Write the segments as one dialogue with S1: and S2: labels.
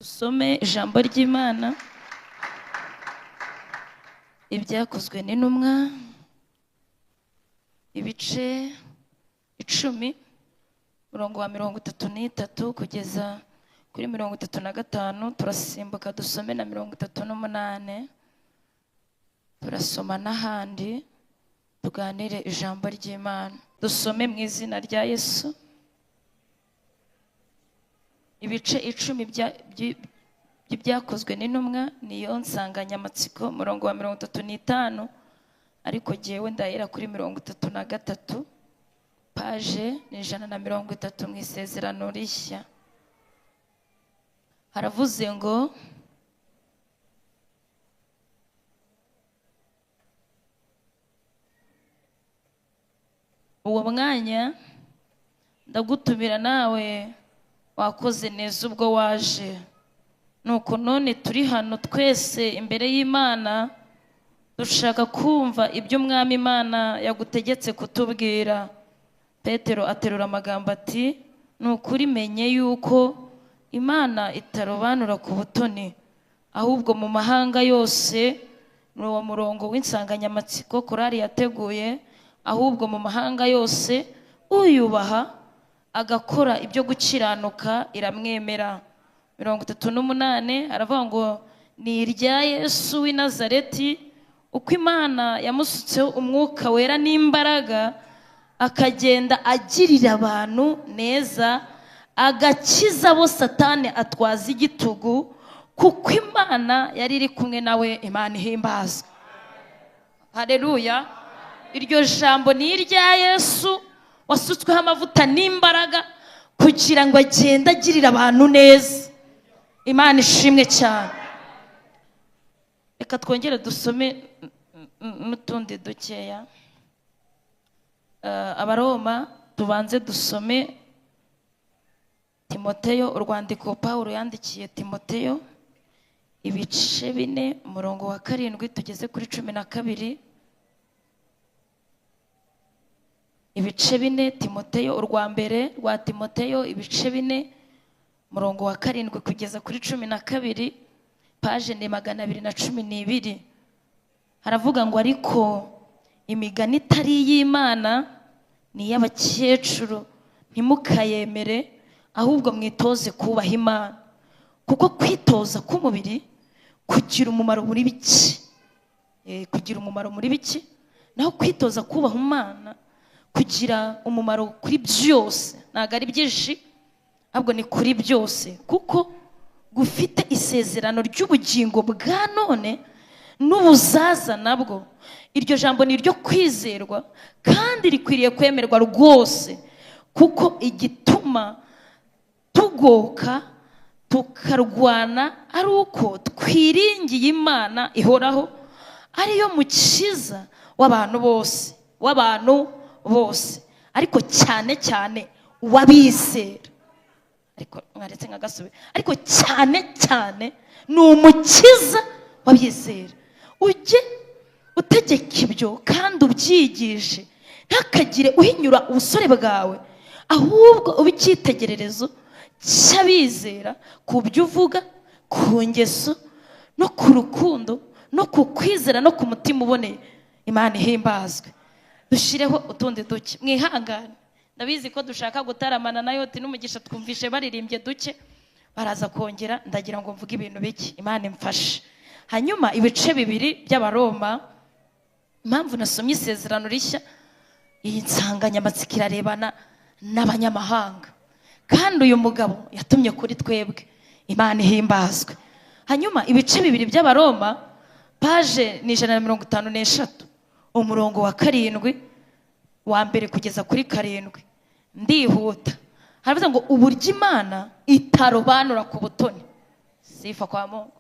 S1: Dusome ijambo ry'Imana, ibyakozwe n'intumwa, ibice 10, umurongo wa 33 kugeza kuri 35, turasimbuka dusome na 38, turasoma n'ahandi tuganire ijambo ry'Imana. Dusome mu izina rya Yesu. Ibice 10 by'ibyakozwe n'intumwa niyo nsanganyamatsiko, umurongo wa 35, ariko jyewe ndahera kuri 33, paje ni 130 mu isezerano rishya. Haravuze ngo uwo mwanya ndagutumira nawe wakoze neza ubwo waje, nuko none turi hano twese imbere y'Imana dushaka kumva ibyo Umwami Imana yagutegetse kutubwira. Petero aterura amagambo ati nukuri menye yuko Imana itarobanura ku butoni, ahubwo mu mahanga yose. Ni uwo murongo w'insanganyamatsiko korali yateguye, ahubwo mu mahanga yose uyubaha agakora ibyo gukiranuka iramwemera. 38 aravuga ngo ni irya Yesu w'i Nazareti, uko Imana yamusutseho umwuka wera n'imbaraga, akagenda agirira abantu neza, agakiza abo Satani atwaza igitugu, kuko Imana yari iri kumwe nawe. Imana ihimbazwe, haleluya. Iryo jambo ni irya Yesu wasutsweho amavuta n'imbaraga kugira ngo agende agirira abantu neza. Imana ishimwe cyane. Reka twongere dusome n'utundi dukeya. Abaroma, tubanze dusome Timoteyo, urwandiko Pawulo yandikiye Timoteyo, ibice 4, umurongo wa 7 tugeze kuri 12. Ibice 4 Timoteyo, urwa mbere rwa Timoteyo, ibice 4, umurongo wa 7 kugeza kuri 12, paje ni 212. Haravuga ngo ariko imigani itari iy'Imana ni iy'abakecuru, ntimukayemere, ahubwo mwitoze kubaha Imana, kuko kwitoza k'umubiri kugira umumaro muri bike. Kugira umumaro muri bike, naho kwitoza kubaha Imana kugira umumaro kuri byose. Ntabwo ari byinshi, ahubwo ni kuri byose, kuko gufite isezerano ry'ubugingo bwa none n'ubuzaza nabwo. Iryo jambo ni iryo kwizerwa kandi rikwiriye kwemerwa rwose, kuko igituma tugoka tukarwana ari uko twiringiye Imana ihoraho, ariyo mukiza w'abantu bose, w'abantu bose, ariko cyane cyane uwabizera. Ariko mwaretse nkagasubira, ariko cyane cyane ni umukiza w'abizera. Ujye utegeka ibyo kandi ubyigishe, ntakagire uhinyura ubusore bwawe, ahubwo ube icyitegererezo cy'abizera ku byo uvuga, ku ngeso, no ku rukundo, no ku kwizera, no ku mutima uboneye. Imana ihimbazwe. Dushireho utundi duke, mwihangane. Ndabizi ko dushaka gutaramana na Yoti n'umugisha, twumvishe baririmbye duke, baraza kongera. Ndagira ngo mvuge ibintu bike, Imana imfashe. Hanyuma ibice 2 by'Abaroma, impamvu nasomye isezerano rishya, iyi nsanganyamatsiko irarebana n'abanyamahanga, kandi uyu mugabo yatumye kuri twebwe. Imana ihimbazwe. Hanyuma ibice 2 by'Abaroma, paje ni 153, umurongo wa 7 wa mbere kugeza kuri 7. Ndihuta. Haravuze ngo uburyo Imana itarobanura ku butoni, sifa kwa Mungu.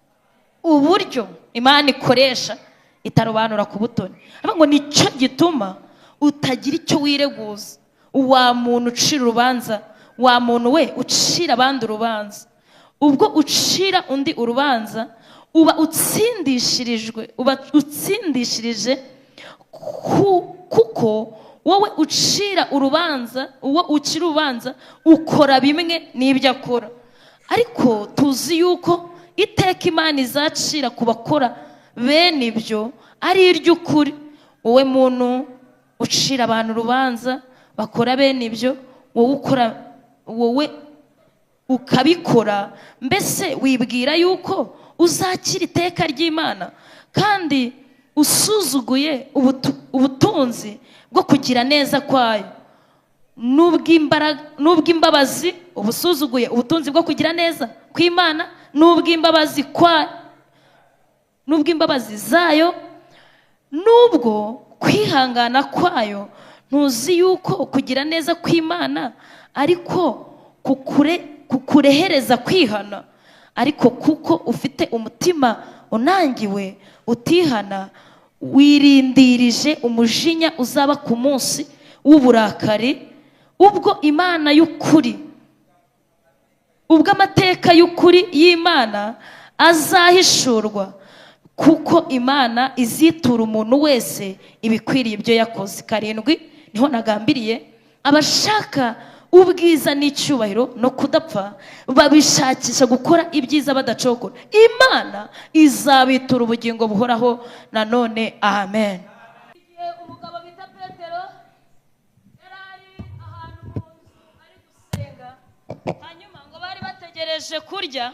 S1: Uburyo Imana ikoresha itarobanura ku butoni. Haravuga ngo nicyo gituma utagira icyo wireguza, wa muntu ucira urubanza, wa muntu we ucira abandi urubanza. Ubwo ucira undi urubanza uba utsindishirijwe, uba utsindishirije, kuko wowe ucira urubanza, uwo ucira urubanza ukora bimwe n'ibyo akora. Ariko tuzi yuko iteka Imana izacira ku bakora bene ibyo ari iry'ukuri. Wowe muntu ucira abantu urubanza bakora bene ibyo, wowe ukora, wowe ukabikora, mbese wibwira yuko uzakira iteka ry'Imana, kandi usuzuguye ubutunzi bwo kugira neza kwayo n'ubw'imbabazi. Ubusuzuguye ubutunzi bwo kugira neza kw'Imana n'ubw'imbabazi kwa n'ubw'imbabazi zayo n'ubwo kwihangana kwayo. Ntuzi yuko kugira neza kw'Imana ariko kukurehereza kwihana, ariko kuko ufite umutima unangiwe utihana, wirindirije umujinya uzaba ku munsi w'uburakari, ubwo Imana y'ukuri, ubwo amateka y'ukuri y'Imana azahishurwa, kuko Imana izitura umuntu wese ibikwiriye ibyo yakoze. 7 niho nagambiriye. Abashaka ubwiza n'icyubahiro no kudapfa babishakisha gukora ibyiza badacogora, Imana izabitura ubugingo buhoraho nanone. Amen. Igihe umugabo bita Petero yari ari ahantu mu nzu ari gusenga, hanyuma ngo bari bategereje kurya,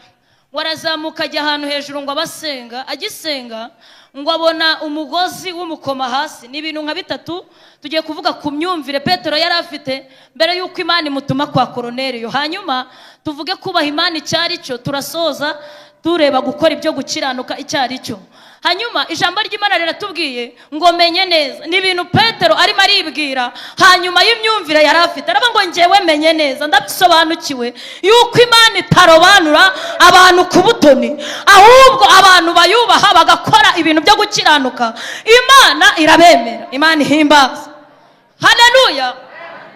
S1: ngo arazamuka ajya ahantu hejuru ngo abasenga. Agisenga ngo abona umugozi w'umukoma hasi. Ni ibintu nka bitatu tugiye kuvuga ku myumvire Petero yari afite mbere y'uko Imana imutuma kwa Koroneliyo. Hanyuma tuvuge kubaha Imana icyari cyo, turasoza tureba gukora ibyo gukiranuka icyari cyo. Hanyuma ijambo ry'Imana riratubwiye ngo menye neza. Ni ibintu Petero arimo aribwira hanyuma y'imyumvire yari afite. Aravuga ngo njyewe menye neza, ndabisobanukiwe yuko Imana itarobanura abantu ku butoni, ahubwo abantu bayubaha bagakora ibintu byo gukiranuka, Imana irabemera. Imana ihimbaza. Haleluya.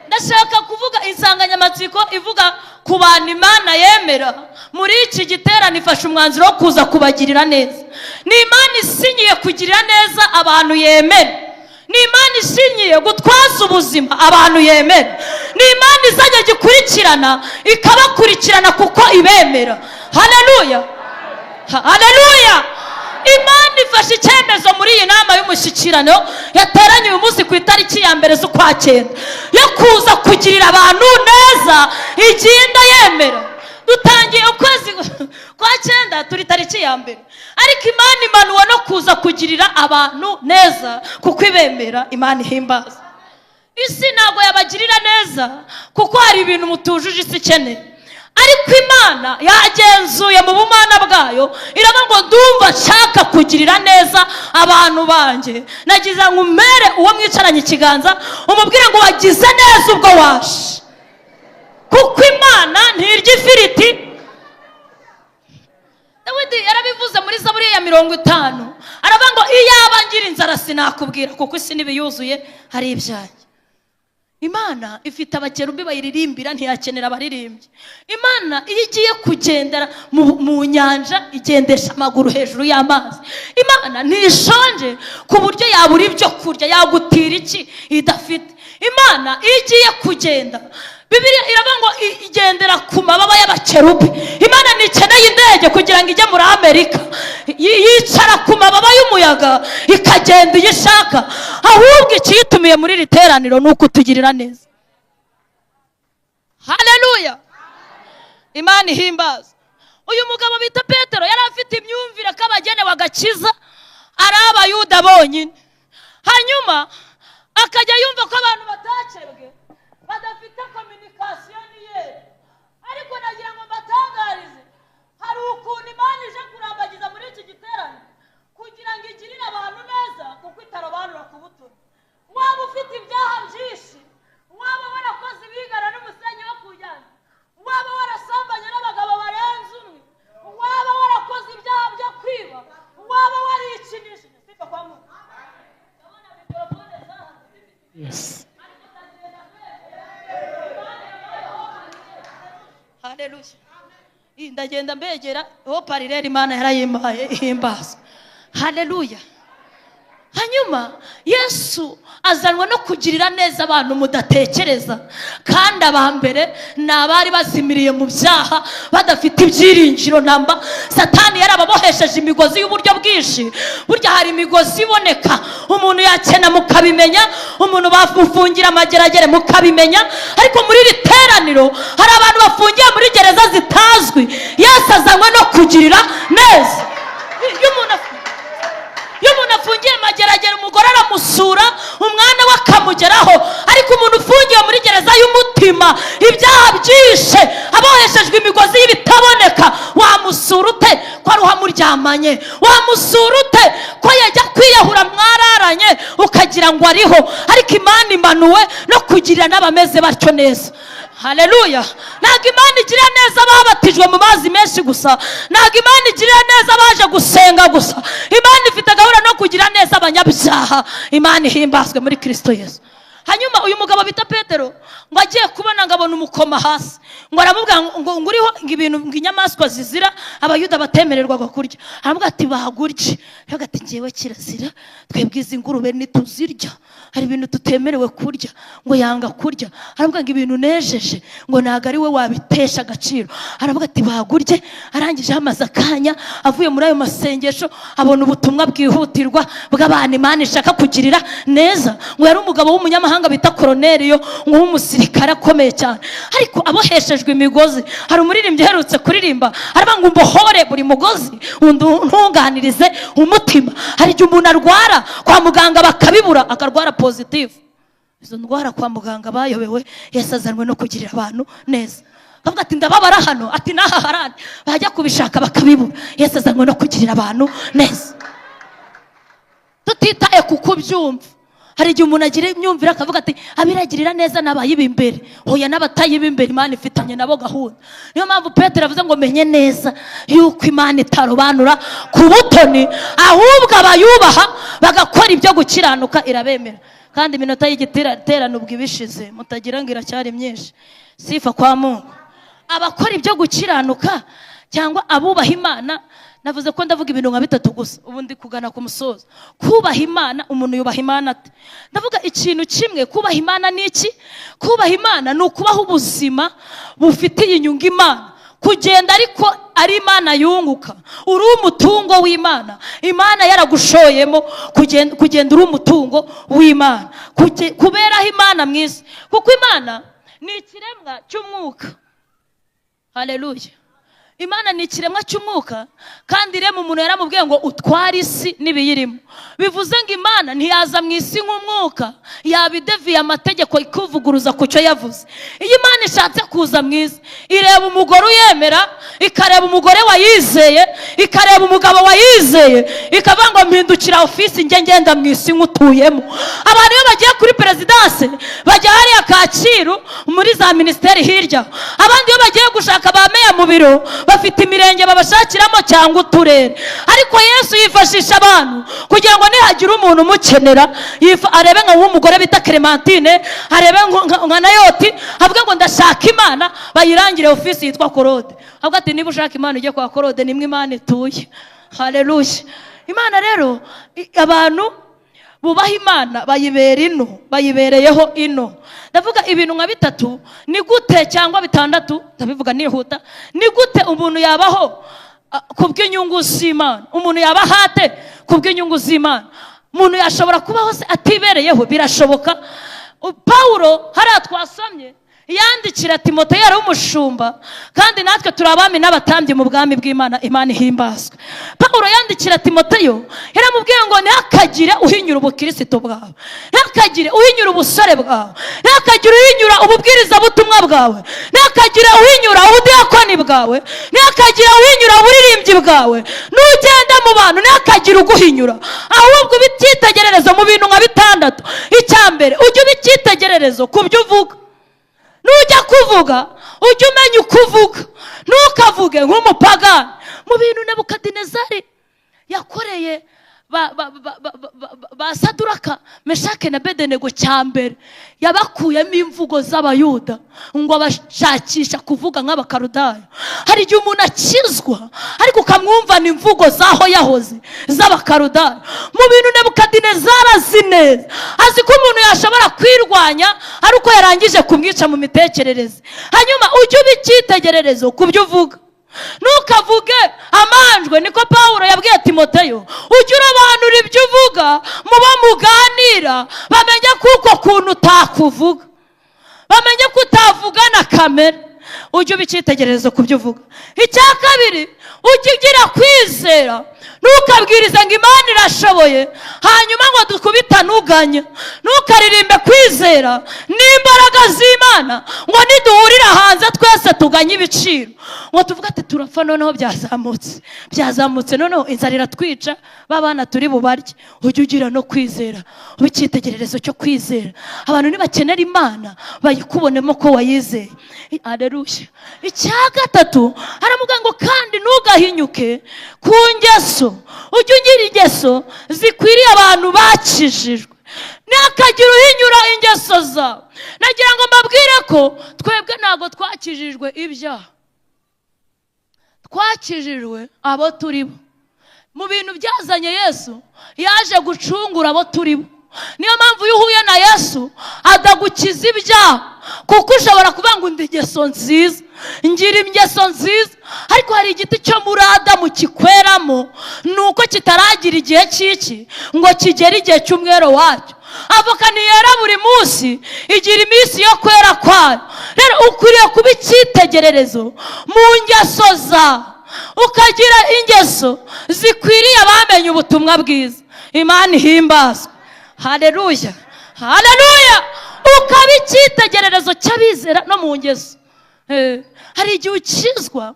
S1: Ndashaka kuvuga insanganyamatsiko ivuga ku bantu Imana yemera. Muri iki giterane ifashe umwanzuro wo kuza kubagirira neza. Ni Imana isinyiye kugirira neza abantu yemera. Ni Imana ishinyiye gutwaza ubuzima abantu yemera. Ni Imana izajya gikurikirana ikabakurikirana kuko ibemera. Haleluya. Haleluya. Imana ifashe icyemezo muri iyi nama y'umushyikirano yateranye uyu munsi ku itariki ya 1 z'ukwa 9 yo kuza kugirira abantu neza igenda yemera. Dutangiye ukwezi kwa 9 turi tariki ya 1, ariko Imana imanuwe no kuza kugirira abantu neza kuko ibemera. Imana ihimbaza. Isi ntabwo yabagirira neza kuko hari ibintu mutujuje isi ikeneye, ariko Imana yagenzuye mu bumana bwayo iravuga ngo ndumva nshaka kugirira neza abantu banjye. Nagize ngo umere uwo mwicaranye ikiganza umubwire ngo wagize neza ubwo waje, kuko Imana ntirya ifiriti. Dawidi yarabivuze muri Zaburi ya 50, aravuga ngo iyaba ngira inzara sinakubwira, kuko isi n'ibiyuzuye hari ibyanjye. Imana ifite abakerubi bayiririmbira, ntiyakenera abaririmbyi. Imana iyo igiye kugendera mu nyanja igendesha amaguru hejuru y'amazi. Imana ntishonje ku buryo yabura ibyo kurya, yagutira iki idafite. Imana iyo igiye kugenda, Bibiliya iravuga ngo igendera ku mababa y'abakerubi. Imana ntikeneye indege kugira ngo ijye muri Amerika, yicara ku mababa y'umuyaga ikagenda iyo ishaka. Ahubwo ikiyitumiye muri iri teraniro ni ukutugirira neza. Haleluya. Imana ihimbaza. Uyu mugabo bita Petero yari afite imyumvire ko abagenewe agakiza ari Abayuda bonyine, hanyuma akajya yumva ko abantu batakebwe badafite communication niye. Ariko nagira ngo mbatangarize, hari ukuntu Imana ije kurambagiza muri iki giterane kugira ngo igirire abantu neza, kuko itarobanura ku butoni. Waba ufite ibyaha byinshi, waba warakoze ibigana n'umusenyi wo ku nyanja, waba warasambanye n'abagabo barenze umwe, waba warakoze ibyaha byo kwiba, waba warikinishije.
S2: Yes.
S1: Haleluya. Ndagenda mbegera ho parirere Imana yarayimpaye ihimbazwa. Haleluya. Hanyuma Yesu azanwa no kugirira neza abantu mudatekereza, kandi aba mbere ni abari bazimiriye mu byaha, badafite ibyiringiro namba. Satani yarababohesheje imigozi y'uburyo bwinshi. Burya hari imigozi iboneka, umuntu yakena mukabimenya, umuntu bamufungira amageragere mukabimenya, ariko muri iri teraniro hari abantu bafungiye muri gereza zitazwi. Yesu azanwa no kugirira neza. Iyo umuntu afungiye mageragere, umugore aramusura, umwana we akamugeraho, ariko umuntu ufungiye muri gereza y'umutima, ibyaha byishe, aboheshejwe imigozi y'ibitaboneka, wamusura ute ko ari uhamuryamanye? Wamusura ute ko yajya kwiyahura mwararanye ukagira ngo ariho? Ariko Imana imanuwe no kugirira n'abameze batyo neza. Haleluya! Ntabwo Imana igirira neza ababatijwe mu mazi menshi gusa, ntabwo Imana igirira neza abaje gusenga gusa. Imana ifite gahunda no kugira neza abanyabyaha. Imana ihimbazwe muri Kristo Yesu. Hanyuma uyu mugabo bita Petero ngo agiye kubona ngo abona umukoma hasi, ngo aramubwira ngo uriho ngo ibintu ngo inyamaswa zizira, Abayuda batemererwaga kurya. Aramubwira ati bagurye. Aravuga ati ngewe kirazira, twebwe izi ngurube ntituzirya, hari ibintu tutemerewe kurya. Ngo yanga kurya. Aravuga ngo ibintu nejeje ngo ntabwo ari we wabitesha agaciro. Aravuga ati bagurye. Arangije hamaze akanya avuye muri ayo masengesho, abona ubutumwa bwihutirwa bw'abantu Imana ishaka kugirira neza. Ngo yari umugabo w'umunyamahanga bita Koroneriyo, ngo w'umusirikare akomeye cyane, ariko aboheshejwe imigozi. Hari umuririmbyi uherutse kuririmba aravuga ngo umbohore buri mugozi, ntunganirize umutima. Hari igihe umuntu arwara kwa muganga bakabibura, akarwara positive. Izo ndwara kwa muganga bayobewe. Yesu azanwe no kugirira abantu neza. Bavuga ati ndababara hano, ati n'aha harani, bajya kubishaka bakabibura. Yesu azanwe no kugirira abantu neza, tutitaye ku kubyumva. Hari igihe umuntu agira imyumvire akavuga ati abiragirira neza n'abayiba imbere. Hoya, n'abatayiba imbere Imana ifitanye nabo gahunda. Niyo mpamvu Petero avuze ngo menye neza yuko Imana itarobanura ku butoni, ahubwo abayubaha bagakora ibyo gukiranuka irabemera. Kandi iminota y'igiterane ubwo ibishize, mutagira ngo iracyari myinshi. Sifa kwa Mungu. Abakora ibyo gukiranuka cyangwa abubaha Imana, navuze ko ndavuga ibintu nka bitatu gusa, ubu ndi kugana ku musozo. Kubaha Imana, umuntu yubaha Imana ate? Ndavuga ikintu kimwe. Kubaha Imana ni iki? Kubaha Imana ni ukubaho ubuzima bufitiye inyungu Imana, kugenda ariko ari Imana yunguka. Uri umutungo w'Imana, Imana yaragushoyemo, kugenda uri umutungo w'Imana, kuberaho Imana mu isi, kuko Imana ni ikiremwa cy'umwuka. Haleluya! Imana ni ikiremwa cy'umwuka, kandi irema umuntu yaramubwiye ngo utware isi n'ibiyirimo. Bivuze ngo Imana ntiyaza mu isi nk'umwuka, yaba ideviye amategeko ikuvuguruza ku cyo yavuze. Iyo Imana ishatse kuza mu isi, ireba umugore uyemera, ikareba umugore wayizeye, ikareba umugabo wayizeye, ikavuga ngo mpindukira ofisi njye ngenda mu isi nk'utuyemo. Abantu iyo bagiye kuri perezidanse bajya hariya Kacyiru muri za minisiteri hirya, abandi iyo bagiye gushaka ba meya mu biro bafite imirenge babashakiramo cyangwa uturere. Ariko Yesu yifashisha abantu kugira ngo nihagira umuntu umukenera, arebe nka w'umugore bita Clementine, arebe nka Nayoti, avuge ngo ndashaka Imana, bayirangire ofisi yitwa Korode. Avuga ati niba ushaka Imana ujye kwa Korode, nimwe Imana ituye. Haleluya! Imana rero, abantu bubaha Imana bayibera ino, bayibereyeho ino. Ndavuga ibintu nka bitatu, ni gute cyangwa bitandatu, ndabivuga nihuta. Ni gute umuntu yabaho kubw'inyungu z'Imana? Umuntu yaba hate kubw'inyungu z'Imana? Umuntu yashobora kubaho se atibereyeho? Birashoboka. Paulo hariya twasomye yandikira Timoteyo, yari umushumba, kandi natwe turi abami n'abatambyi mu bwami bw'Imana. Imana ihimbazwe. Paulo yandikira Timoteyo yaramubwiye ngo ntihakagire uhinyura ubukristo bwawe, ntihakagire uhinyura ubusore bwawe, ntihakagire uhinyura ububwirizabutumwa bwawe, ntihakagire uhinyura ubudiyakoni bwawe, ntihakagire uhinyura uburirimbyi bwawe. Nugenda mu bantu ntihakagire uguhinyura, ahubwo ube icyitegererezo mu bintu nka bitandatu. Icya mbere, ujye uba icyitegererezo ku byo uvuga. Nujya kuvuga ujye umenya uko uvuga, ntukavuge nk'umupagani. Mu bintu Nebukadinezari yakoreye ba Saduraka, Meshake na Bedenego, cya mbere yabakuyemo imvugo z'Abayuda ngo abashakisha kuvuga nk'Abakarudaya. Hari igihe umuntu akizwa ariko ukamwumvana imvugo z'aho yahoze z'Abakarudaya. Mu bintu Nebukadinezari azi neza, azi ko umuntu yashobora kwirwanya ari uko yarangije kumwica mu mitekerereze. Hanyuma ujye uba icyitegererezo ku byo uvuga, ntukavuge amanjwe. Niko Pawulo yabwiye Timoteyo: ujye urobanura ibyo uvuga, mubo muganira bamenye ko uko kuntu utakuvuga, bamenye ko utavugana kamere. Ujye uba icyitegererezo ku byo uvuga. Icya kabiri, ujye ugira kwizera. Ntukabwirize ngo Imana irashoboye hanyuma ngo dukubitanuganya. Ntukaririmbe kwizera n'imbaraga z'Imana ngo niduhurira hanze twese tuganye ibiciro, ngo tuvuge ati turapfa, noneho byazamutse, byazamutse, noneho inzara iratwica, babana turi bubarye. Ujye ugira no kwizera, ube icyitegererezo cyo kwizera. Abantu nibakenera Imana bayikubonemo ko wayizeye. Aleluya. Icya gatatu, haravuga ngo kandi ntugahinyuke ku ngeso, ujye ugira ingeso zikwiriye abantu bakijijwe. Ntihakagire uhinyura ingeso zawe. Nagira ngo mbabwire ko twebwe ntabwo twakijijwe ibyaha, twakijijwe abo turi bo. Mu bintu byazanye Yesu, yaje gucungura abo turi bo. Niyo mpamvu iyo uhuye na Yesu adagukiza ibyaha, kuko ushobora kuvuga ngo ndi ingeso nziza, ngira ingeso nziza, ariko hari igiti cyo muri Adamu kikweramo, ni uko kitaragira igihe cy'iki ngo kigere igihe cy'umwero wacyo. Avoka ntiyera buri munsi, igira iminsi yo kwera kwayo. Rero ukwiriye kuba icyitegererezo mu ngeso zawe, ukagira ingeso zikwiriye abamenye ubutumwa bwiza. Imana ihimbazwe. Haleluya, haleluya. Ukaba icyitegererezo cy'abizera no mu ngeso. Hari igihe ukizwa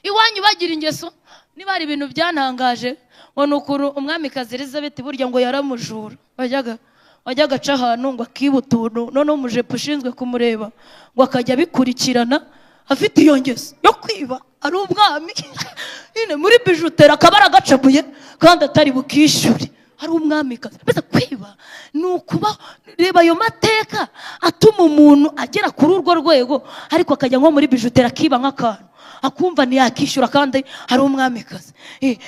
S1: iwanyu bagira ingeso. Niba hari ibintu byantangaje, ngo ni ukuntu umwamikazi Elizabeth burya ngo yaramujura, wajyaga aca ahantu ngo akiba utuntu, noneho umujepe ushinzwe kumureba ngo akajya abikurikirana, afite iyo ngeso yo kwiba ari umwami. Nyine muri bijuteri akaba aragacapuye kandi atari bukishyure, ari umwamikazi. Mbese kwiba ni ukuba, reba ayo mateka atuma umuntu agera kuri urwo rwego, ariko akajya nko muri bijuteri akiba nk'akantu, akumva ntiyakishyura kandi ari umwamikazi.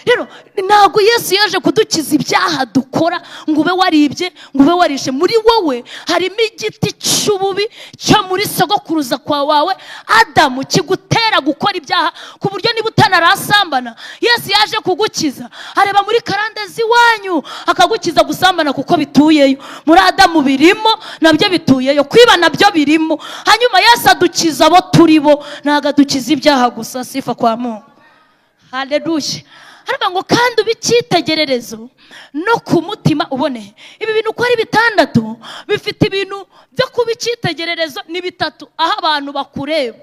S1: Rero ntabwo Yesu yaje kudukiza ibyaha dukora, ngo ube waribye, ngo ube warishe. Muri wowe harimo igiti cy'ububi cyo muri sogokuruza kwa wawe Adamu, kigutera gukora ibyaha, ku buryo niba utanarasambana, Yesu yaje kugukiza areba muri karande z'iwanyu akagukiza gusambana, kuko bituyeyo muri Adamu, birimo nabyo bituyeyo, kwiba nabyo birimo. Hanyuma Yesu adukiza abo turi bo, ntabwo adukiza ibyaha gusa. Sifa kwa Mungu. Haleluya. Haravuga ngo kandi ube icyitegererezo no ku mutima uboneye. Ibi bintu uko ari bitandatu bifite ibintu byo kuba icyitegererezo. Ni bitatu aho abantu bakureba.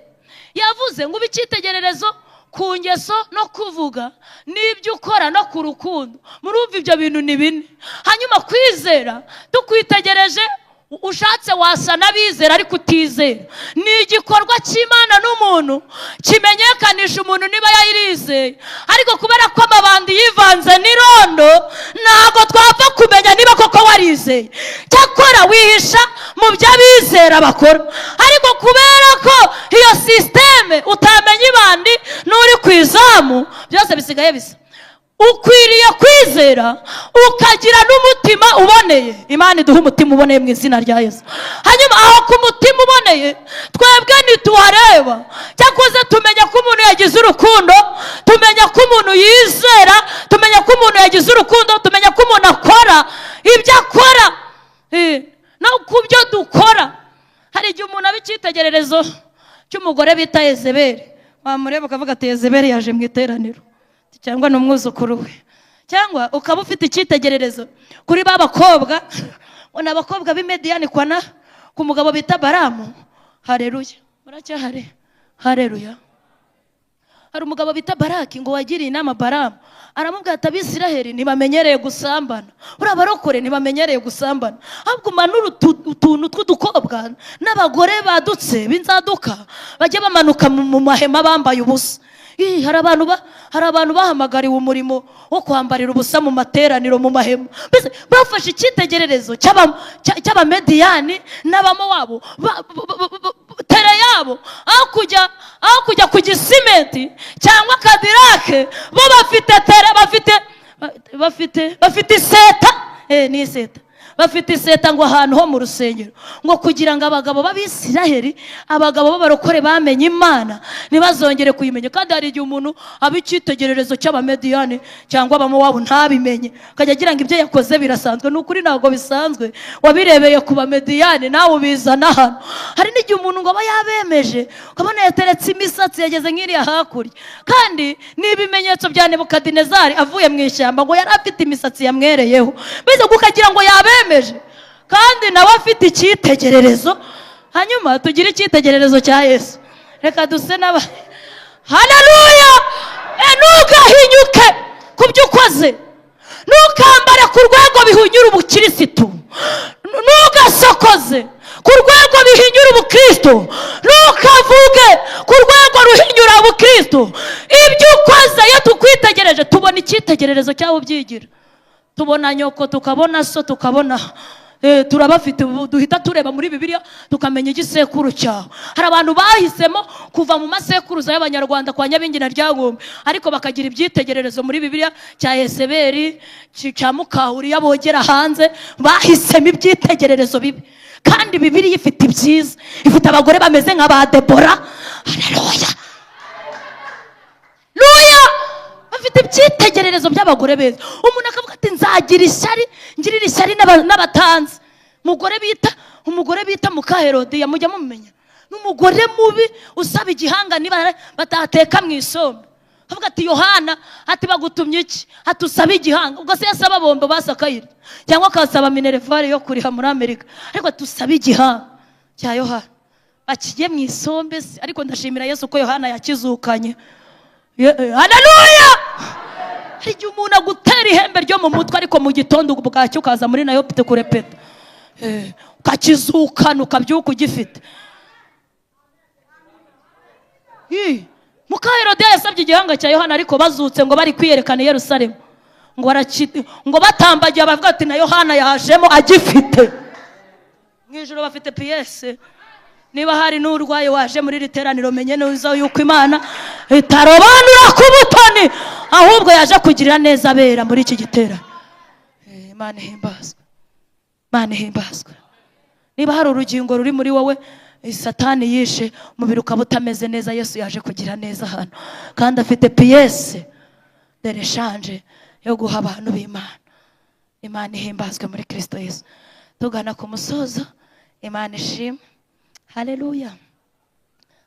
S1: Yavuze ngo ube icyitegererezo ku ngeso no kuvuga n'ibyo ukora no ku rukundo. Murumva ibyo bintu ni bine. Hanyuma kwizera tukwitegereje, ushatse wasa n'abizera ariko utizera. Ni igikorwa cy'Imana n'umuntu kimenyekanisha umuntu niba yayirizeye, ariko kubera ko amabandi yivanze n'irondo, ntabwo twapfa kumenya niba koko warizeye. Cyakora wihisha mu byo abizera bakora, ariko kubera ko iyo sisiteme utamenya ibandi n'uri ku izamu, byose bisigaye bisa. Ukwiriye kwizera ukagira n'umutima uboneye. Imana iduha umutima uboneye mu izina rya Yesu. Hanyuma aho ku mutima uboneye twebwe ntituhareba, cyakoze tumenya ko umuntu yagize urukundo, tumenya ko umuntu yizera, tumenya ko umuntu yagize urukundo, tumenya ko umuntu akora ibyo akora no ku byo dukora. Hari igihe umuntu aba icyitegererezo cy'umugore bita Yezebeli, wamureba ukavuga ati Yezebeli yaje mu iteraniro, cyangwa ni umwuzukuru we. Cyangwa ukaba ufite icyitegererezo kuri ba bakobwa, ngo ni abakobwa b'Imediyani kwana ku mugabo bita Baramu. Haleluya, muracyahari? Haleluya. Hari umugabo bita Baraki ngo wagiriye inama Baramu, aramubwira ati Abisiraheli ntibamenyereye gusambana, uriya barokore ntibamenyereye gusambana, ahubwo umanure utuntu tw'udukobwa n'abagore badutse b'inzaduka bajye bamanuka mu mahema bambaye ubusa. Hari abantu Hari abantu bahamagariwe umurimo wo kwambarira ubusa mu materaniro, mu mahema. Mbese bafashe icyitegererezo cy'Abamediyani n'Abamowabu, tere yabo aho kujya ku Gisimenti cyangwa Kadirake, bo bafite tere, bafite iseta, ni iseta, bafite iseta ngo ahantu ho mu rusengero, ngo kugira ngo abagabo b'Abisiraheli, abagabo b'abarokore bamenye Imana ntibazongere kuyimenya. Kandi hari igihe umuntu aba icyitegererezo cy'Abamediyani cyangwa Abamowabu ntabimenye, akajya agira ngo ibyo yakoze birasanzwe. Ni ukuri ntabwo bisanzwe, wabirebeye ku Bamediyani nawe ubizana hano. Hari n'igihe umuntu ngo aba yabemeje, ukabona yateretse imisatsi yageze nk'iriya hakurya, kandi ni ibimenyetso bya Nebukadinezari avuye mu ishyamba, ngo yari afite imisatsi yamwereyeho, mbese ukagira ngo yabemeje, kandi nawe afite icyitegererezo. Hanyuma tugire icyitegererezo cya Yesu, reka duse n'aba. Haleluya! Ntugahinyuke ku byo ukoze, ntukambare ku rwego bihinyura ubukirisitu, ntugasokoze ku rwego bihinyura ubukristo, ntukavuge ku rwego ruhinyura ubukristo. Ibyo ukoze iyo tukwitegereje tubona icyitegererezo cyawe ubyigira, tubona nyoko, tukabona so, tukabona turabafite, duhita tureba muri Bibiliya tukamenya igisekuru cyawe. Hari abantu bahisemo kuva mu masekuruza y'Abanyarwanda kwa Nyabingi na Ryangombe, ariko bakagira ibyitegererezo muri Bibiliya cya Yeseberi, cya Mukahuriya bogera hanze. Bahisemo ibyitegererezo bibi, kandi Bibiliya ifite ibyiza, ifite abagore bameze nka ba Debora. Haleluya, luya! Bafite ibyitegererezo by'abagore beza. Umuntu akavuga ati nzagira ishyari, ngirira ishyari n'abatanzi. Umugore bita Mukaherodiya, mujya mumenya, n'umugore mubi usaba igihanga niba batateka mu isombe. Avuga ati Yohana, ati bagutumye iki? Ati usaba igihanga. Ubwo se yasaba bombo basakayira, cyangwa akasaba minerivare yo kuriha muri Amerika, ariko tusaba igihanga cya Yohana bakiye mu isombe se. Ariko ndashimira Yesu ko Yohana yakizukanye. Haleluya! Hari igihe umuntu agutera ihembe ryo mu mutwe, ariko mu gitondo bwacyo ukaza muri nayo kurepeta, ukakizukana, ukabyuka ugifite. Mukaherodiya yasabye igihanga cya Yohana, ariko bazutse ngo bari kwiyerekana i Yerusalemu, ngo batambagiye bavuga ati na Yohana yajemo agifite. Mu ijoro bafite piyese. Niba hari n'urwaye waje muri iri teraniro, menye neza yuko Imana itarobanura ku butoni, ahubwo yaje kugirira neza abera muri iki giterane. Imana ihimbazwe, Imana ihimbazwe. Niba hari urugingo ruri muri wowe Satani yishe, umubiri ukaba utameze neza, Yesu yaje kugira neza hano, kandi afite piyese de reshanje yo guha abantu b'Imana. Imana ihimbazwe muri Kristo Yesu. Tugana ku musozo, Imana ishimwe. Haleluya,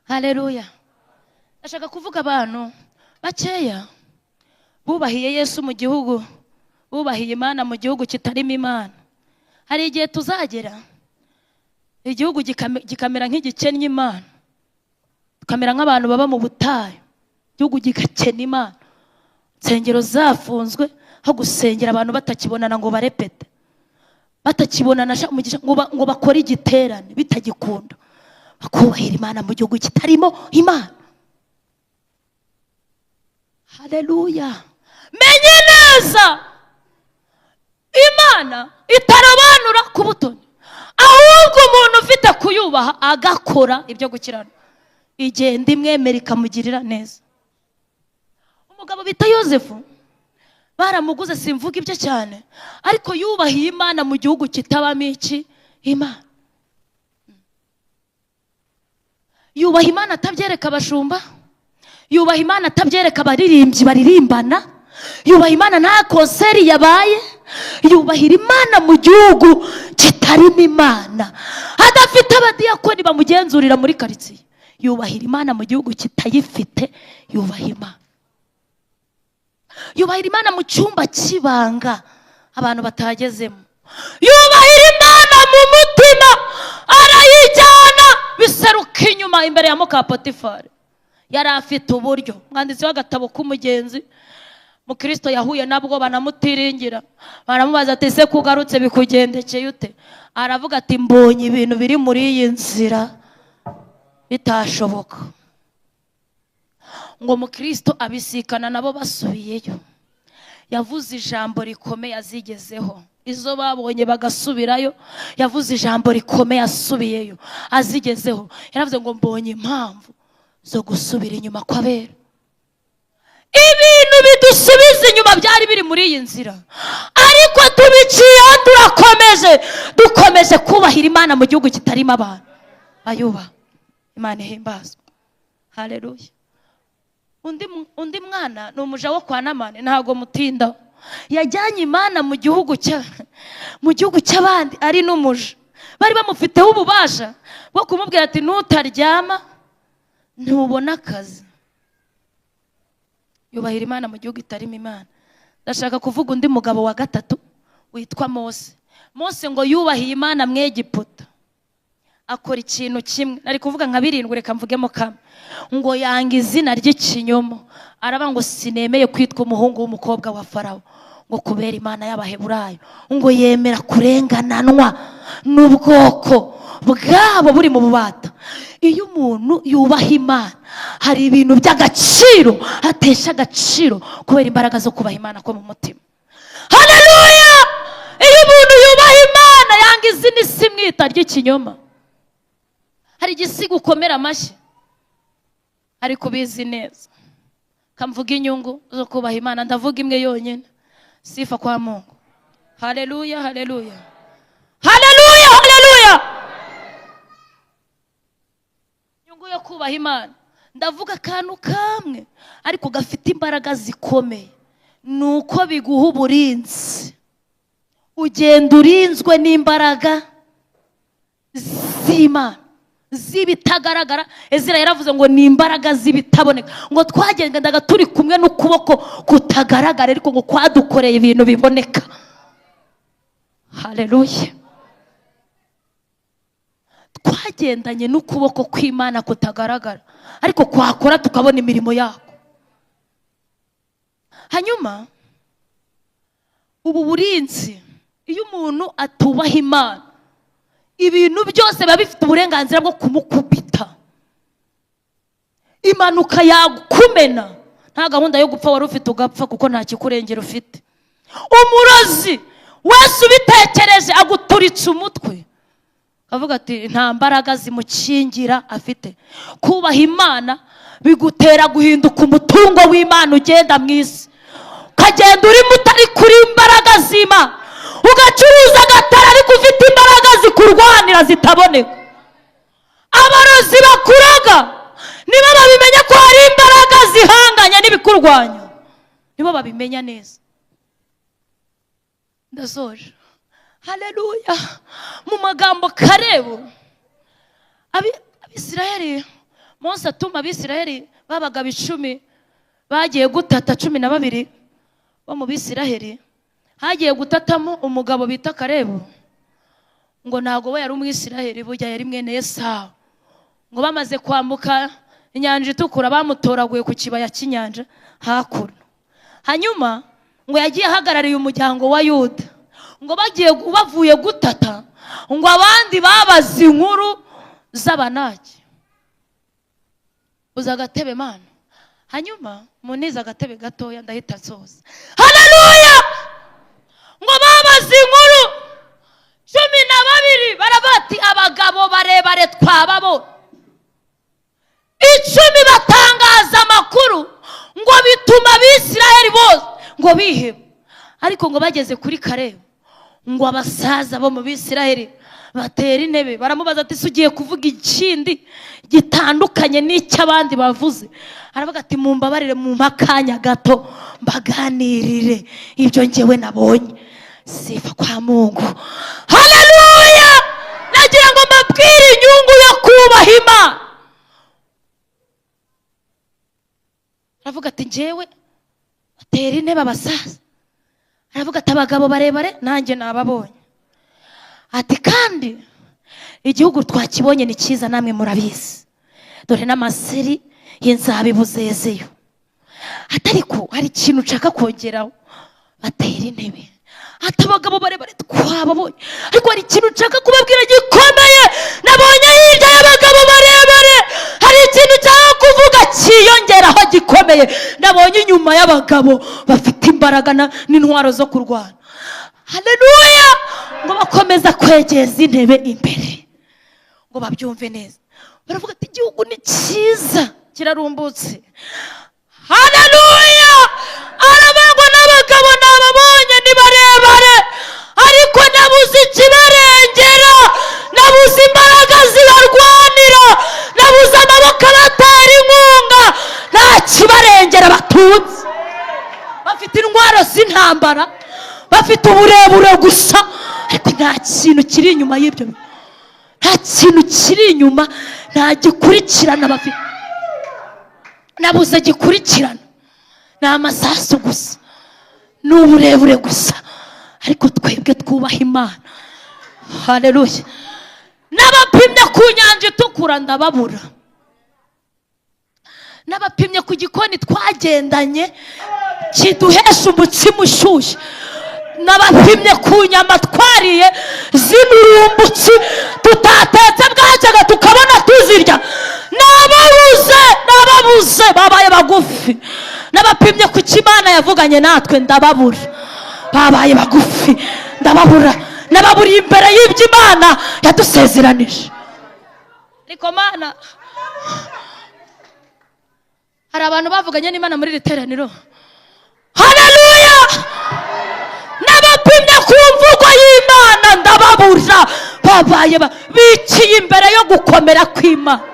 S1: haleluya. Ndashaka kuvuga abantu bakeya bubahiye Yesu mu gihugu, bubahiye Imana mu gihugu kitarimo Imana. Hari igihe tuzagera igihugu gikamera nk'igikennye Imana, tukamera nk'abantu baba mu butayu, igihugu gikakena Imana, insengero zafunzwe, aho gusengera abantu batakibonana ngo barepete, batakibonana ngo bakore igiterane bitagikunda, bakubahira Imana mu gihugu kitarimo Imana. Haleluya! Menye neza Imana itarobanura ku butoni, ahubwo umuntu ufite kuyubaha agakora ibyo gukirana, igenda imwemera ikamugirira neza. Umugabo bita Yosefu baramuguze, simvuga ibyo cyane, ariko yubahiye Imana mu gihugu kitabamo iki? Imana. Yubaha Imana atabyereka abashumba, yubaha Imana atabyereka abaririmbyi baririmbana, yubaha Imana nta konseri yabaye, yubahira Imana mu gihugu kitarimo Imana, adafite abadiyakoni bamugenzurira muri karitsiye. Yubahira Imana mu gihugu kitayifite, yubaha Imana. Yubahira Imana mu cyumba cy'ibanga abantu batagezemo, yubahira Imana mu mutima, arayijyana biseruka inyuma imbere ya muka Potifari. Yari afite uburyo. Umwanditsi w'agatabo k'umugenzi Mukristo yahuye nabwo banamutiringira, baramubaza ati ese kugarutse bikugendekeye ute? Aravuga ati mbonye ibintu biri muri iyi nzira bitashoboka. Ngo mukristo abisikana nabo basubiyeyo, yavuze ijambo rikomeye azigezeho. Izo babonye bagasubirayo, yavuze ijambo rikomeye asubiyeyo azigezeho. Yaravuze ngo mbonye impamvu zo gusubira inyuma kw'abera. Ibintu bidusubiza inyuma byari biri muri iyi nzira, ariko tubiciyeho, turakomeje, dukomeje kubahira Imana mu gihugu kitarimo abantu bayubaha. Imana ihimbazwa, haleluya. Undi mwana ni umuja wo kwa Namani, ntabwo mutindaho. Yajyanye Imana mu gihugu cy'abandi ari n'umuja. Bari bamufiteho ububasha bwo kumubwira ati nutaryama ntubona akazi. Yubahira Imana mu gihugu itarimo Imana. Ndashaka kuvuga undi mugabo wa gatatu witwa Mose. Mose ngo yubahiye Imana mu Egiputa, akora ikintu kimwe. Nari kuvuga nka birindwi, reka mvugemo kamwe. Ngo yanga izina ry'ikinyoma, araba ngo sinemeye kwitwa umuhungu w'umukobwa wa Farawo, ngo kubera Imana y'Abaheburayo. Ngo yemera kurengananwa n'ubwoko bwabo buri mu bubata. Iyo umuntu yubaha Imana, hari ibintu by'agaciro atesha agaciro kubera imbaraga zo kubaha Imana ko mu mutima. Haleluya! Iyo umuntu yubaha Imana, yanga izina isi mwita ry'ikinyoma. Hari igisigo ukomera amashyi ariko ubizi neza. Kamvuga inyungu zo kubaha Imana, ndavuga imwe yonyine, sifa kwa Mungu. Haleluya, haleluya, haleluya, haleluya. Inyungu yo kubaha Imana, ndavuga akantu kamwe ariko gafite imbaraga zikomeye, ni uko biguha uburinzi. Ugenda urinzwe n'imbaraga z'Imana z'ibitagaragara. Ezira yaravuze ngo ni imbaraga z'ibitaboneka, ngo twagendaga turi kumwe n'ukuboko kutagaragara, ariko ngo kwadukoreye ibintu biboneka. Haleluya! Twagendanye n'ukuboko kw'Imana kutagaragara, ariko kwakora tukabona imirimo yako. Hanyuma ubu burinzi, iyo umuntu atubaha Imana, ibintu byose biba bifite uburenganzira bwo kumukubita. Impanuka yakumena, nta gahunda yo gupfa wari ufite, ugapfa kuko nta kikurengera ufite. Umurozi wese ubitekereje aguturitse umutwe, avuga ati nta mbaraga zimukingira afite. Kubaha Imana bigutera guhinduka umutungo w'Imana, ugenda mu isi ukagenda urimo utari kuri imbaraga z'Imana, ugacuruza agatara ariko ufite imbaraga zikurwanira zitaboneka. Abarozi bakuraga nibo babimenya ko hari imbaraga zihanganye n'ibikurwanya, nibo babimenya neza. Ndasoje. Haleluya. Mu magambo Karebu, Abisiraheli, Mose atuma Abisiraheli babaga 10 bagiye gutata, 12 bo mu Bisiraheli. Hagiye gutatamo umugabo bita Karebu, ngo ntago we yari umwisiraheli, burya yari mwene Esawu. Ngo bamaze kwambuka inyanja itukura, bamutoraguye ku kibaya cy'inyanja hakuno. Hanyuma ngo yagiye ahagarariye umuryango wa Yuda. Ngo bagiye bavuye gutata, ngo abandi babaze inkuru z'Abanaki. Uza agatebe mana, hanyuma munize agatebe gatoya ndahita nsoza. Haleluya! Ngo babaze inkuru 12, barabati abagabo barebare twababo. 10 batangaza amakuru, ngo bituma Abisiraheli bose ngo biheba. Ariko ngo bageze kuri Karebu, ngo abasaza bo mu Bisiraheli batera intebe, baramubaza ati ugiye kuvuga ikindi gitandukanye n'icy'abandi bavuze? Aravuga ati mumbabarire, mumpe akanya gato mbaganirire ibyo njyewe nabonye. Sifa kwa Mungu. Haleluya! Nagira ngo mbabwire inyungu yo kubaha Imana. Aravuga ati njyewe batera intebe abasaza, aravuga ati abagabo barebare nanjye nababonye, ati kandi igihugu twakibonye ni cyiza namwe murabizi, dore n'amaseri y'inzabibu zezeyo. Atariko hari ikintu nshaka kongeraho. Batera intebe, ati abagabo barebare twababonye, ariko hari ikintu nshaka kubabwira gikomeye nabonye hirya y'abagabo barebare. Hari ikintu nshaka kuvuga cyiyongeraho gikomeye nabonye inyuma y'abagabo bafite imbaraga n'intwaro zo kurwana. Haleluya! Ngo bakomeza kwegeza intebe imbere ngo babyumve neza, baravuga ati igihugu ni cyiza kirarumbutse. Haleluya! Arabangwa n'abagabo nababonye ni barebare, ariko nabuze ikibarengera, nabuze imbaraga zibarwanira, nabuze amaboko abatera inkunga, nta kibarengera batunze. Bafite intwaro z'intambara, bafite uburebure gusa, ariko nta kintu kiri inyuma y'ibyo, nta kintu kiri inyuma, nta gikurikirana bafite, nabuze gikurikirana, ni amasasu gusa, ni uburebure gusa, ariko twebwe twubaha Imana. Haleluya! N'abapimye ku nyanja itukura ndababura, n'abapimye ku gikoni twagendanye kiduhesha umutsima ushyushye, n'abapimye ku nyama twariye z'imurumbutsi tutatetse bwacyaga tukabona tuzirya, n'ababuze, n'ababuze babaye bagufi. N'abapimye ku Imana yavuganye natwe ndababura, babaye bagufi ndababura, n'ababuriye imbere y'ibyo Imana yadusezeranije. Ariko Mana, hari abantu bavuganye n'Imana muri iri teraniro. Haleluya! N'abapimye ku mvugo y'Imana ndababura, babaye bikiye imbere yo gukomera kw'Imana.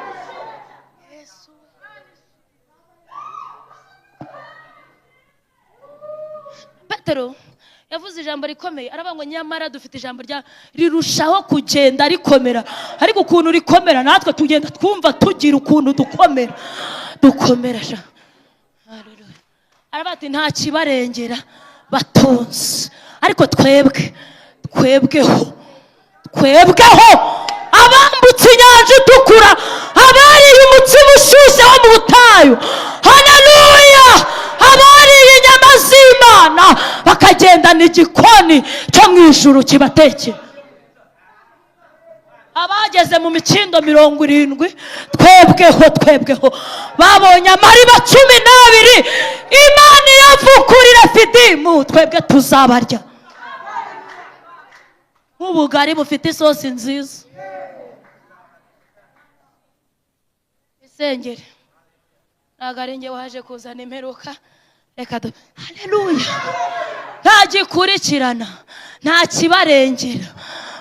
S1: Petero yavuze ijambo rikomeye, aravuga ngo nyamara dufite ijambo rya rirushaho kugenda rikomera, ariko ukuntu rikomera natwe tugenda twumva tugira ukuntu dukomera dukomera. Haleluya! Aravuga ati nta kibarengera batunze, ariko twebwe twebweho twebweho abambutse inyanja itukura, abariye umutsima ushyushye wo mu butayu, haleluya, abariye inyama z'Imana bakagendana igikoni cyo mu ijuru kibatekera, abageze mu mikindo 70, twebweho twebweho babonye amariba 12 Imana iyavukurira Fidimu, twebwe tuzabarya nk'ubugari bufite isosi nziza. Isengere ntabwo ari njye waje kuzana imperuka, reka haleluya! Nta gikurikirana, nta kibarengera,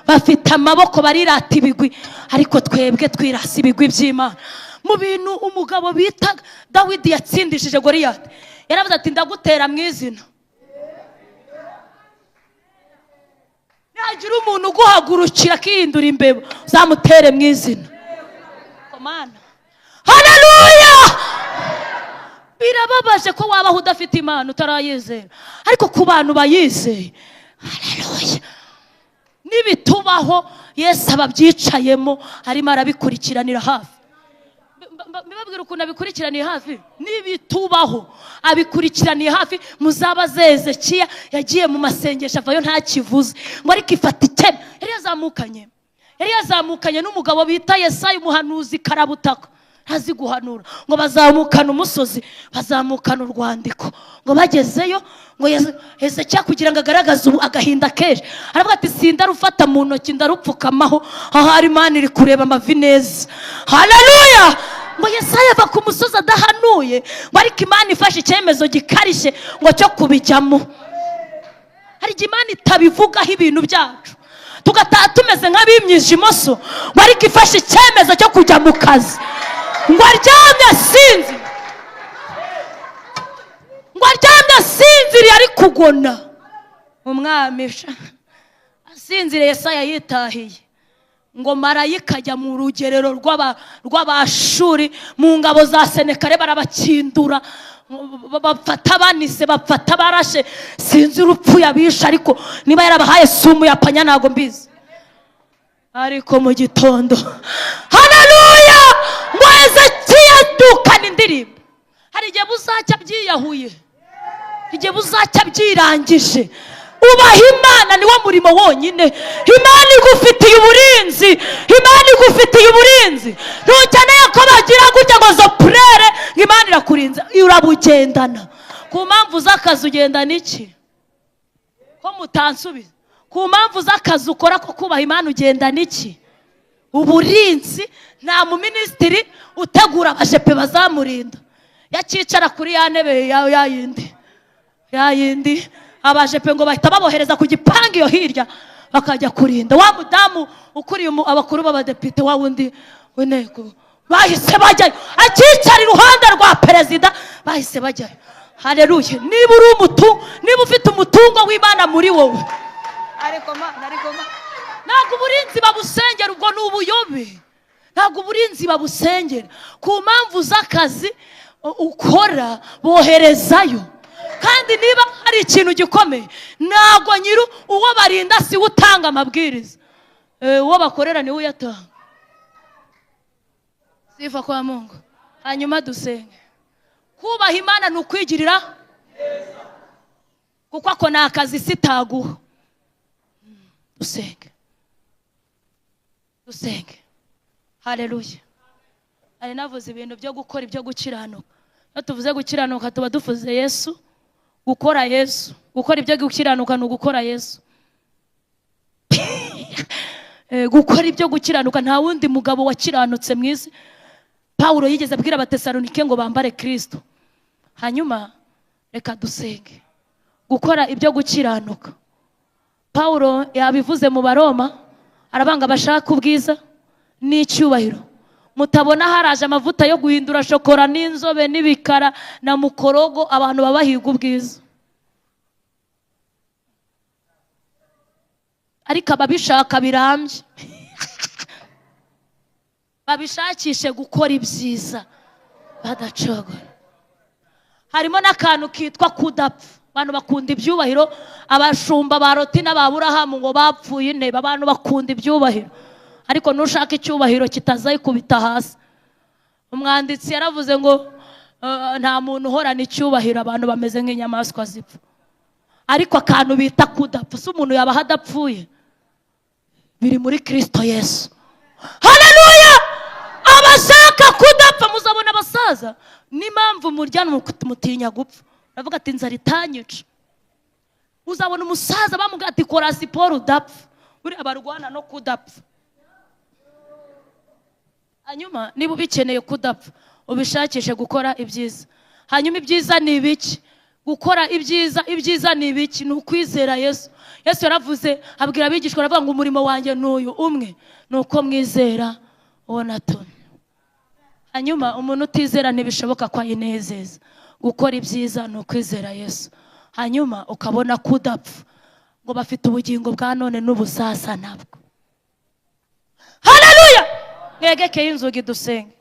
S1: bafite amaboko barirata ibigwi, ariko twebwe twirasa ibigwi by'Imana. Mu bintu umugabo bita Dawidi yatsindishije Goliyati, yaravuze ati ndagutera mu izina, nagira umuntu uguhagurukira akihindura imbeba uzamutere mu izina. Komana, haleluya! Birababaje ko wabaho udafite Imana utarayizera, ariko ku bantu bayizeye, haleluya, nibitubaho Yesu ababyicayemo arimo arabikurikiranira hafi. Mbibabwira ukuntu abikurikiraniye hafi, nibitubaho abikurikiraniye hafi. Muzabaze Hezekiya yagiye mu masengesho avayo nta kivuze, ngo ariko ifata ikeme. Yari yazamukanye n'umugabo bita Yesaya umuhanuzi karabutaka, ntazi guhanura, ngo bazamukana umusozi, bazamukana urwandiko, ngo bagezeyo ngo Hezekiya kugira ngo agaragaze agahinda kenshi, aravuga ati sindarufata mu ntoki ndarupfukamaho, ahari Imana iri kureba amavi neza. Haleluya! Ngo Yesaya ava ku musozi adahanuye, ngo ariko Imana ifashe icyemezo gikarishye ngo cyo kubijyamo. Hari igihe Imana itabivugaho ibintu byacu tugataha tumeze nk'abimyije imoso, ngo ariko ifashe icyemezo cyo kujya mu kazi, ngo aryamye asinziriye, ngo aryamye asinziriye ari kugona umwami asinziriye. Yesaya yitahiye, ngo marayika ajya mu rugerero rw'Abashuri mu ngabo za Senekare, barabakindura, bafata banise, bafata barashe, sinzi urupfu yabishe, ariko niba yarabahaye sumu yapanya ntago mbizi. Ariko mu gitondo, haleluya, ngo Hezekiya adukana indirimbo. Hari igihe buzacya byiyahuye, igihe buzacya byirangije, Ubaha Imana niwo murimo wonyine. Imana igufitiye uburinzi, Imana igufitiye uburinzi. Ntukeneye ko bagira gutya ngo zo purere ngo Imana irakurinze, urabugendana. Ku mpamvu z'akazi ugendana iki? Ko mutansubiza. Ku mpamvu z'akazi ukora ko kubaha Imana ugendana iki? Uburinzi. Nta muminisitiri utegura abajepe bazamurinda, yakicara kuri ya ntebe ya yindi ya yindi, abajepe ngo bahita babohereza ku gipangu iyo hirya bakajya kurinda wa mudamu ukuriye abakuru b'abadepite, wa wundi w'inteko, bahise bajyayo. Akicara iruhande rwa perezida, bahise bajyayo. Haleluya. Niba uri umutu, niba ufite umutungo w'Imana muri wowe, ariko ntabwo uburinzi babusengera, ubwo ni ubuyobe. Ntabwo uburinzi babusengera. Ku mpamvu z'akazi ukora boherezayo. Kandi niba hari ikintu gikomeye, ntabwo nyiru uwo barinda si we utanga amabwiriza, uwo bakorera niwe uyatanga. Sifa kwa Mungu. Hanyuma dusenge. Kubaha Imana ni ukwigirira, kuko ako ni akazi sitaguha. Dusenge, dusenge. Haleluya. Ari navuze ibintu byo gukora ibyo gukiranuka. Iyo tuvuze gukiranuka tuba dufuze Yesu, gukora Yesu. Gukora ibyo gukiranuka ni ugukora Yesu. Gukora ibyo gukiranuka, nta wundi mugabo wakiranutse mu isi. Pawulo yigeze abwira Abatesalonike ngo bambare Kristo. Hanyuma reka dusenge. Gukora ibyo gukiranuka, Pawulo yabivuze mu Baroma, arabanga bashaka ubwiza n'icyubahiro. Mutabona haraje amavuta yo guhindura shokora n'inzobe n'ibikara na mukorogo, abantu babahiga ubwiza. Ariko ababishaka birambye babishakishe gukora ibyiza badacogora. Harimo n'akantu kitwa kudapfa. Abantu bakunda ibyubahiro. Abashumba ba Loti n'Aburahamu ngo bapfuye intebe. Abantu bakunda ibyubahiro, ariko nushaka icyubahiro kitazayikubita hasi. Umwanditsi yaravuze ngo nta muntu uhorana icyubahiro, abantu bameze nk'inyamaswa zipfa. Ariko akantu bita kudapfa, si umuntu yaba adapfuye, biri muri Kristo Yesu. Haleluya. Abashaka kudapfa, muzabona abasaza n'impamvu muryana mutinya gupfa, bavuga ati inzara itanyica. Uzabona umusaza bamubwira ati kora siporo udapfa. Buriya barwana no kudapfa. Hanyuma niba ubikeneye kudapfa, ubishakishe gukora ibyiza. Hanyuma ibyiza ni ibiki? Gukora ibyiza, ibyiza ni ibiki? Ni ukwizera Yesu. Yesu yaravuze abwira abigishwa, aravuga ngo umurimo wanjye n'uyu umwe, ni uko mwizera uwo natumye. Hanyuma umuntu utizera ntibishoboka ko ayinezeza. Gukora ibyiza ni ukwizera Yesu. Hanyuma ukabona kudapfa, ngo bafite ubugingo bwa none n'ubusasa nabwo. Haleluya. Mwegekeye inzugi dusenge.